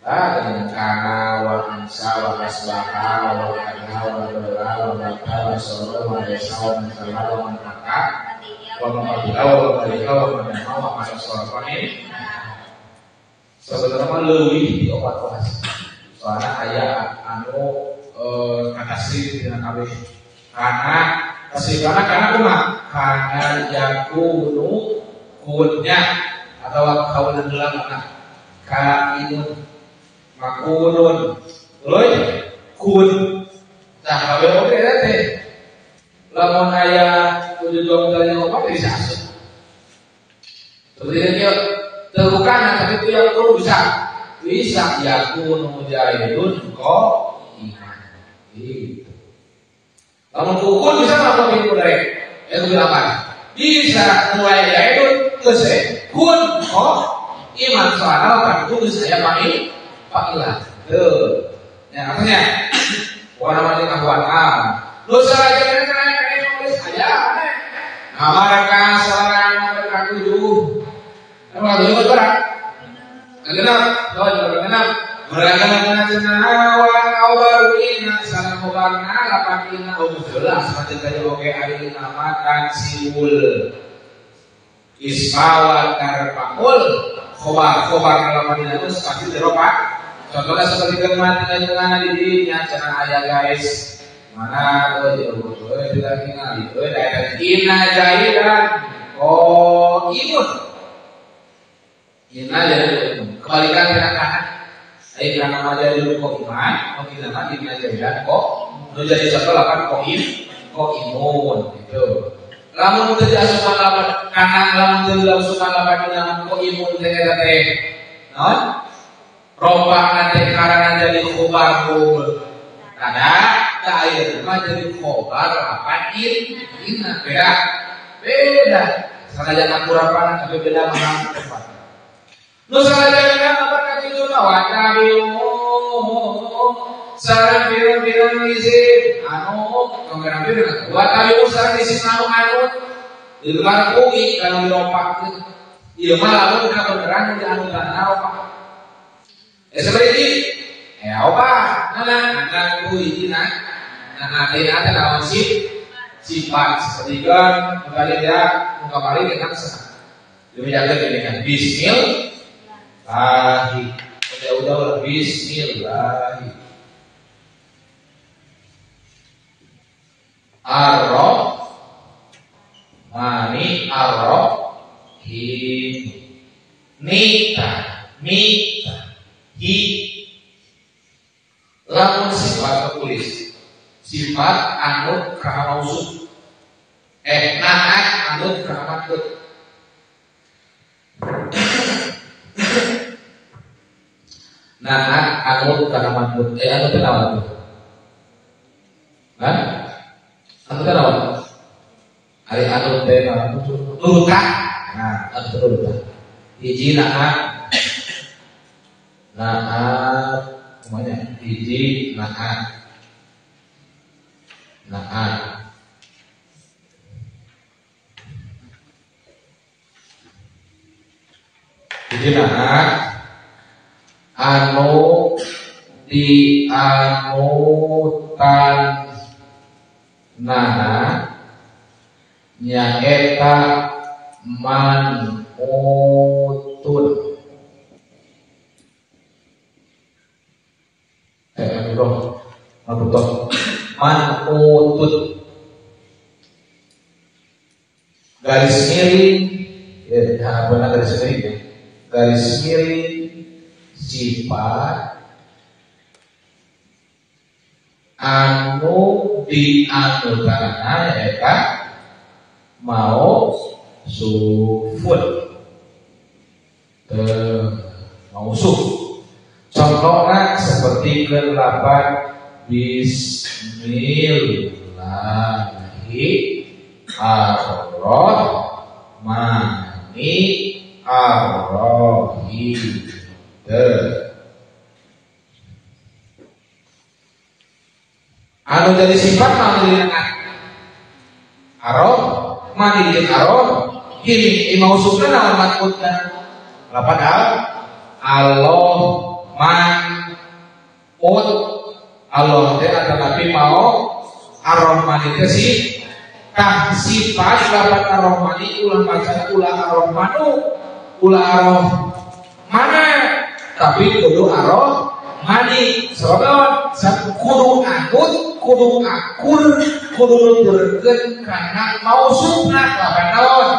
Ah, dengan kana wa ansa wa asbaha wa kana wa dola wa bata wa soro wa desa wa masalah wa manaka wa maqabila wa balika wa manama wa masasorofani. Sebenarnya leuwih di opat kelas. Soalnya aya anu katasri dina kabeh. Kana kasih kana kana kumaha? Kana yakunu kunnya atau kaulan heula mana kainun makunun tuluy kun tah kabeh oge eta teh lamun aya tujuh dua kali opat bisa asup seperti itu teu kana tapi itu yang perlu bisa bisa yakunu jahilun ko iman gitu lamun kun bisa lamun pintu direk eta bilang bisa mulai jahilun geus kun oh iman soalnya kan itu saya pakai pakilah tuh ya artinya warna warna kawan ah lu saja kan kayak saya nah mereka seorang mereka tujuh emang tujuh orang genap oh genap mereka cenah awarina salam warna lapatina oh jelas macam tadi oke ari makan siul ismawa tarfa'ul khobar khobar lapanina itu pasti diropak. Contohnya seperti kematian dengan di dirinya cenah aya guys mana euy tidak tinggal euy daerah inna jaidan oh imun inna jaidan kebalikan tina kana ai kana mah jadi kok iman oh inna mah inna jaidan kok nu jadi contoh lapan kok im kok imun gitu. Lamun teu diasupan lapan kana lamun teu diasupan lapan nyaman kok imun teh eta teh naon rompaan teh karana jadi khobar kada tah ayeuna mah jadi khobar lapan in inna beda beda sanajan akurapan tapi beda makna tempat nu sanajan lapan ka kitu mah wa tabiu sareng pirang-pirang isim anu pirang-pirang wa tabiu sareng isim anu anu di luar kui kalau diropak ieu mah lamun kabeneran di anu kana ropak seperti apa nah anak kui nah nah ada naon sifat seperti kan kembali dia kembali dengan senang demikian dengan bismillah udah bismillah Ar-Rahmani Ar-Rahim Nita Mita Hi lamun sifat tertulis sifat anut ka mausuf naat anut ka maksud Naat anu kana manut anu teh naon tuh? Hah? Anu teh naon? Ari anu teh naon? Nurutan. Nah, anu teh nurutan. Hiji naat. Naat kumanya? Hiji naat. Naat. Hiji naat anu dianutan nana nyaeta manutun manutun garis miring ya, benar garis miring ya. Garis miring sifat anu dianutanana eta mau sufun mausuf. Contohnya seperti ke-8 Bismillahirrahmanirrahim. Anu jadi sifat anu jadi naat aroh mani jeung aroh him mausufna naon matmutna lapan al Allah man ut Allah teh atanapi mau arrohmani teh si tah sifat lapan arrohmani ulah maca ulah arrohmanu ulah aroh mana tapi kudu aroh mani sebab kudu anut kudu akur kudu nuturkeun kana mausufna lapan naon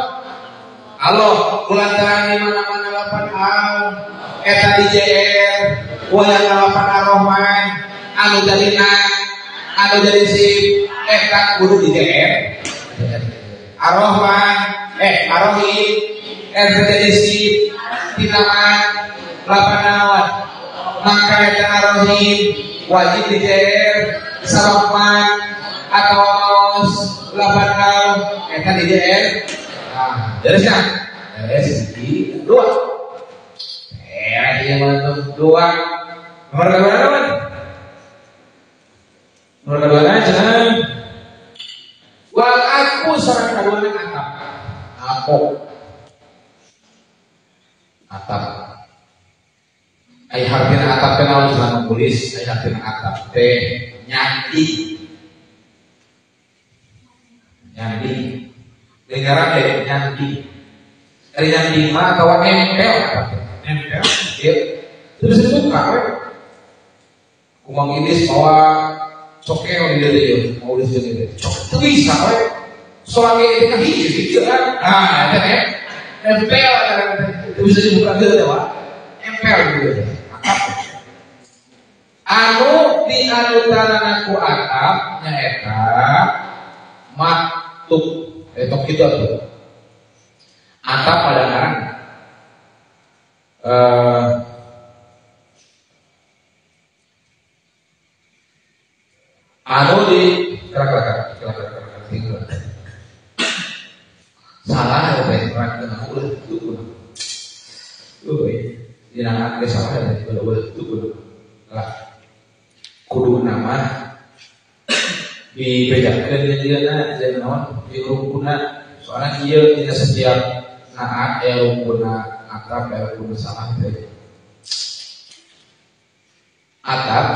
Allah kulantaran di mana-mana lapan al eta di JR wayang lapan ar-Rahman anu jadi na anu jadi sip eta kudu di JR Ar-Rahman Ar-Rahim eta jadi sip tina lapan naon maka eta Ar-Rahim wajib di JR sabab atau maus lapan al eta di JR. Nah, dari sana segi dua. Iya mantap dua. Nomor kedua apa? Nomor kedua aja. Wal aku sareng kadua atap. Aku. Atap. Ai hartina atap teh naon cenah tulis, ai hartina atap teh nyandi. Nyandi. Dengaran deh nyandi. Ari nyandi mah atawa nempel atap teh. Nempel ieu. Terus dibuka we. Kumang ilis bawa cokel di dieu ieu, mau ulis jeung ieu. Cok teu bisa we. Soalnya itu kan hiji hiji kan. Nah, eta teh nempel teu bisa dibuka deui teh, Pak. Nempel gitu. Atap. Anu dianutanana ku atap nyaeta maktub. Tok kitu atuh. Atap pada ngaran anu di kerak-kerak salah ya teh kerak ulah kitu kudu. Euy, dina ge salah ya teh ulah kitu kudu. Lah kudu nama dibedakeun dieuna jeung naon di rukuna soalna ieu dina setiap naat aya rukuna atap aya rukuna salah teh. Atap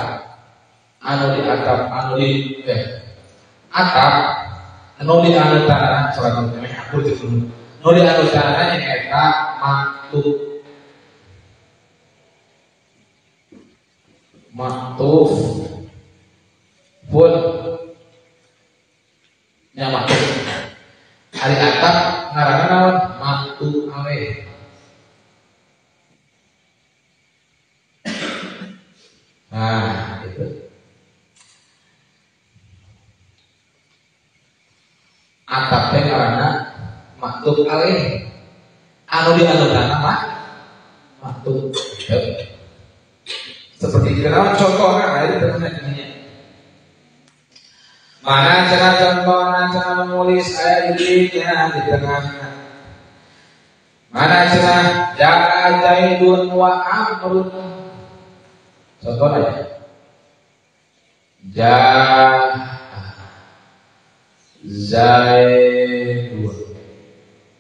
anu di atap anu di atap anu di anu tanah salah teh aku teh anu di anu tanah nyaeta maktub maktuf pun nya maktub ari atap ngaranna naon maktub aleh. Nah, itu. Atap teh ngaranna maktub aleh. Anu dianutana mah maktub. Seperti kenal contohnya ada di tengahnya. Mana cara contohnya cara menulis ayat dirinya di tengahnya. Mana cara ja'a Zaidun wa Amrun. Contohnya ja'a Zaidun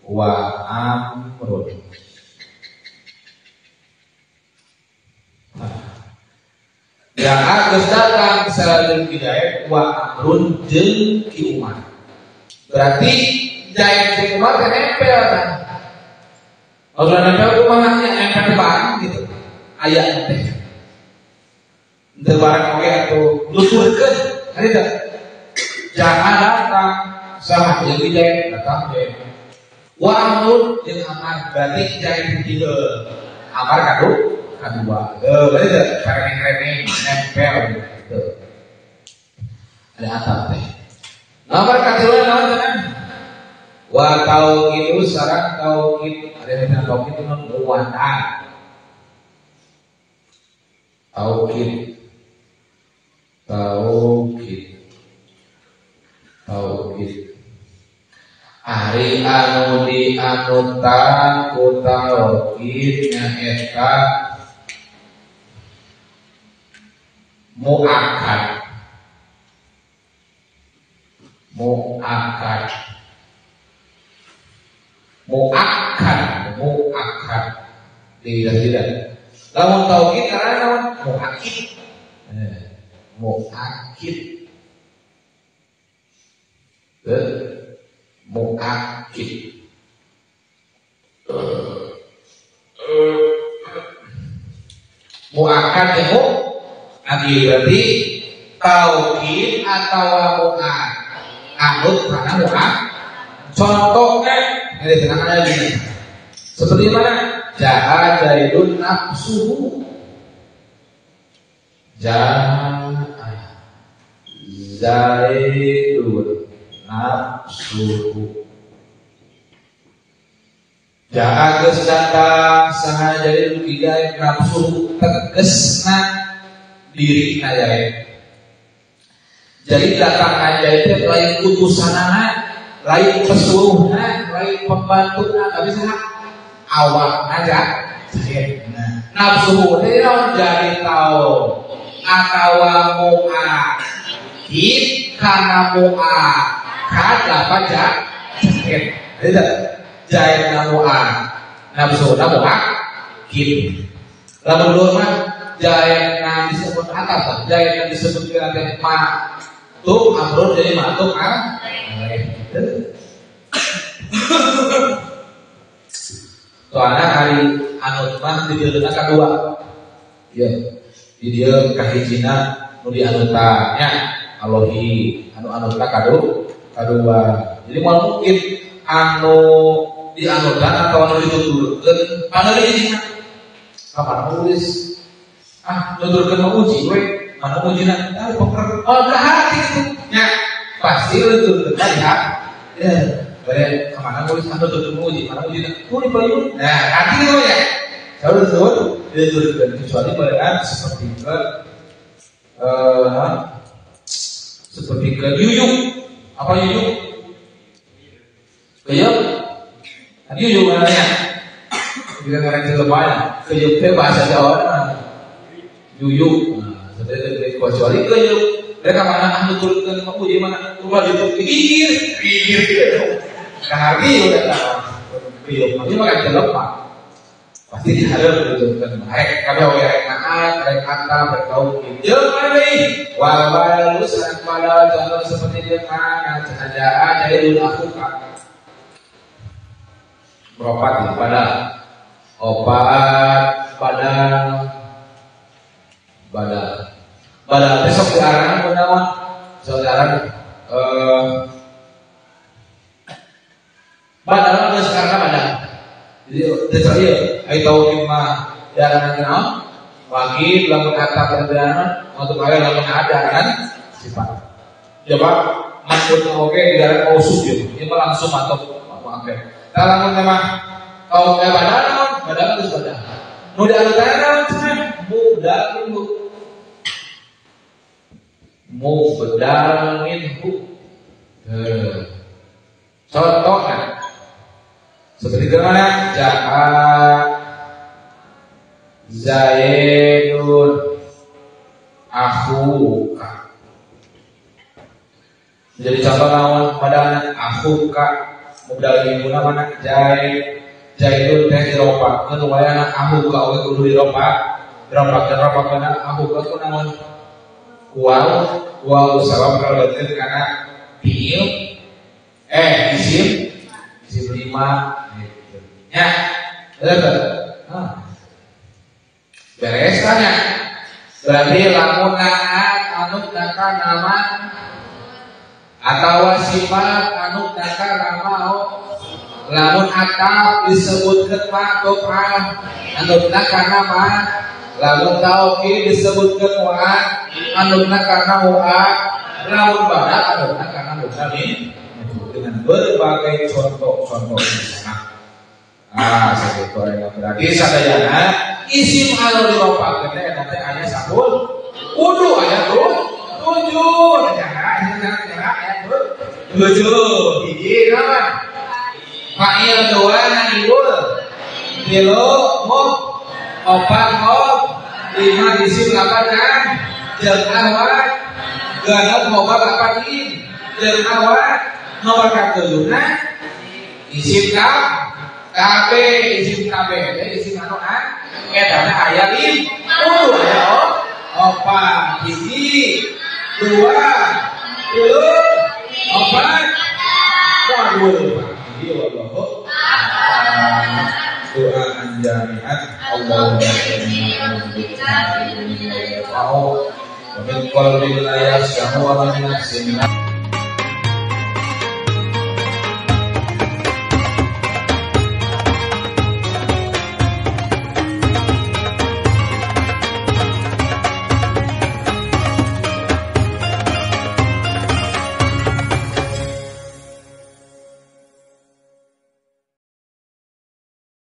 wa Amrun. Ja'a geus datang saladun ki Zaid wa Amrun jeung Ki Umar. Berarti Zaid jeung Umar teh nempel kan. Kalau nempel kumaha nya nempel bareng gitu. Aya teh. Teu bareng oge atuh nuturkeun kan itu. Ja'a datang saha jeung Ki Zaid datang Zaid. Wa Amrun jeung Amar berarti Zaid hiji Amar kadu kedua, berarti remeng-remeng nempel gitu. Ada atap teh. Nomor kedua naon cenah? Wa tauqidu sareng tauqid. Ada yang tauqid itu non muwatan. Tauqid. Tauqid. Tauqid. Ari anu dianutan ku tauqid nyaeta muakkad. Muakkad. Muakkad, muakkad. Tidak. Lamun taukid karena naon? Muakkid. Muakkid. Muakkid. Muakkad itu nanti berarti taukid atau mu'ad anut karena mu'ad. Contohnya ini tenang aja gini. Seperti mana? Ja'a Zaidun nafsuhu. Ja'a Zaidun nafsuhu. Ja'a geus datang saha Zaidun ki Zaid nafsuhu tegesna diri aja. Jadi datang aja itu lain utusanana, lain pesuruhna, lain pembantuna, tapi saha awak aja. Nafsu teh naon jadi tau atawa mu'akid kana mu'akad apa jahit. Jadi jahit mu'ak nafsu mu'akid. Lamun dua mah jahit na disebut atas, jahit yang disebut dengan ma tuh amrun jadi ma tuh ah. Soalnya hari anut mah di dieu kadua. Ya, di dieu kahijina nu dianutan nya alohi anu anuta kadua. Jadi moal mungkin anu dianutan atau anu dituturkeun anu dihijina. Kapan nulis? Ah, nuturkeun mah uji we, mana ujina? Ah, poker. Oh, ke hati itu. Nya, pasti nuturkeun di hati. Ya, bare kemana nulis anu tuturkeun uji, mana ujina? Ku di payun. Nah, hati itu ya. Selalu disebut dituturkeun kecuali barengan seperti ke seperti ke yuyuk. Apa yuyuk? Keyuk? Yuyuk namanya. Kita ngarang Cirebon, keyuk teh bahasa Jawa mah. Yuyuk. Nah, seperti kecuali keyuk. Mereka mana anu turunkeun mah uji mana ulah ditu pikir, pikir gitu. Kaharti udah tahu. Keyuk mah ieu mah kan jelema. Pasti dihareup diturunkeun. Rek kabeh oge rek naat, rek atam, rek tauhid. Jeung mana deui? Wal balalu sareng badal contoh seperti jeung kana cenah jaa jaidun akuka. Beropat pada opat badal badal badal besok diarang kunaon sok diarang badal geus karena badal jadi desa ieu ai tauhid mah diarang naon wajib lamun kata perjalanan untuk aya lamun ada kan sifat coba maksud oge diarang mausuf ieu ieu mah langsung atau oke tah lamun mah kalau badal naon badal geus badal nu dianutan naon cenah budal. mubdal minhu. Contohnya seperti mana? Ja'a Zaidun akhuka. Jadi contoh naon pada akhuka mubdal minhu mana? Zaid. Zaidun teh diropakeun wayana akhuka oge kudu diropa. Diropakeun akhuka ku naon? Waw, waw sabab kalebetkeun kana fiil isim isim 5 gitu. Ya, betul. Beres tanya. Berarti lamun naat anu daka nama atawa sifat anu daka nama lamun atap disebutkeun ma'tufah anu daka nama lamun taukid disebutkeun wa anu daka wa lamun bada anu daka min dengan berbagai contoh-contoh di sana. Ah, sakitu aya berarti sadayana isim anu diropakeun teh eta teh aya 10 kudu aya 7 aya 7 hiji naon fa'il 2 naibul 3 mub 4 hob 5 isim 8 kan jeung ahwat genep khobar 8 in jeung ahwat nomor katuluna isim KB isim KB isim anu a eta teh aya 5 kudu aya 4 hiji 2 3 4 4 wallahu doa anjami'at Allahumma wa min qalbin la yakhsha wa min nafsin.